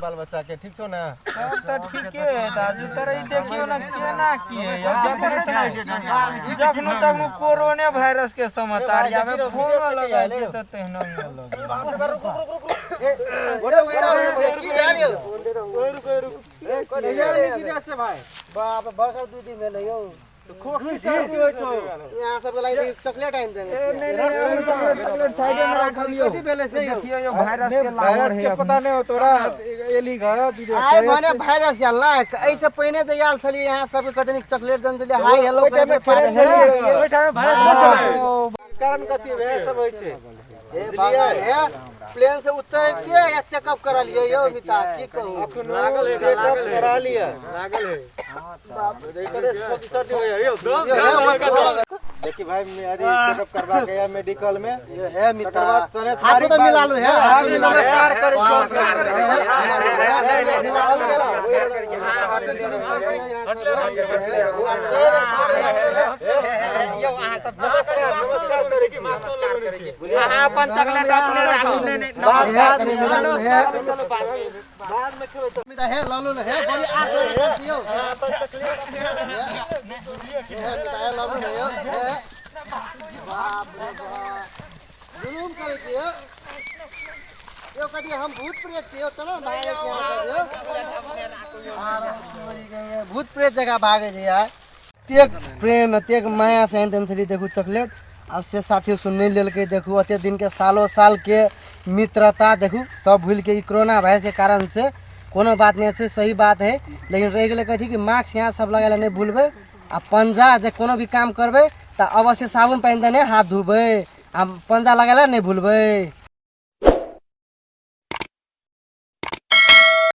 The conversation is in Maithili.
बाल बच्चा के ठीक छौ ने? सब तऽ ठीके है दादू, तर ई देखियौ ने केना की है। जखनो तखनो कोरोने वायरस के समाचार आवे, फोनो लगाइ छै तऽ तहिना नहि लगै। की भए गेल? बाप, बरखा 2 दिन भेलै यौ। खोखी सर्दी होइ छौ। यहाँ सबके लागि चॉकलेट आनि देने छियै। साइडे में राखलियौ। कथी भेलै से यौ? देखियौ यौ, वायरस के लावर वायरस है के पता नहि हो तोरा, एली घर विदेश आइ से। भने वायरस आयल ने, एहिसँ पहिने जे आयल छलियै, यहाँ सबके कते नीक चॉकलेट देने छलियै, हाय हेलो ओहि टाइम में करै खेलै छलियै। छलियै। ओहि टाइम में वायरस नहि छलै। कारण कथी वएह सब होइ छै। हे भगवान, हे प्लेन से उतरते या चेकअप करलियै यौ मिता, की कहू। अखनो चेकअप करा लिअ। खोखी सर्दी होइए यौ। यौ, हे ओकर सब- देखी भाई, अथी चेकअप करवा के या मेडिकल में। यौ, हे मिता, तकर बाद सनेस हाथो तऽ मिला लू, हे हाथ मिला लू। नमस्कार करै छी। यौ, अहाँ सब नमस्कार करै छी। अहाँ अपन चॉकलेट अपने राखू। नहि नहि, हे कनि मिला लू, हे चलू बात। मिता, हे लऽ लू ने, हे बड़ी आस लगल छी यौ। हे मिता, हे लऽ लू ने यौ, हे। बाप रे बाप, जुलुम करै छी यौ। यौ, कथी हम भूत प्रेत छी यौ? चलो ने भागै छी अहाँ सब यौ। भूत प्रेत जकाँ भागै छै यार। एतेक प्रेम, एतेक माया से आनि देने छलियै देखू चॉकलेट, आब से साथी सुन नहि लेलकै। देखू, एतेक दिनके, सालो सालके मित्रता देखू सब भूलि के ई कोरोना वायरसके कारण से। कोनो बात नहि छै, सही बात है, लेकिन रहि गेलै कथी कि मास्क यहाँ सब लगै लए नहि भूलबै आ पंजा जे कोनो भी काम करबै तऽ अवश्य साबुन पानि देने हाथ धोबै आ पंजा लगै लए नहि भूलबै।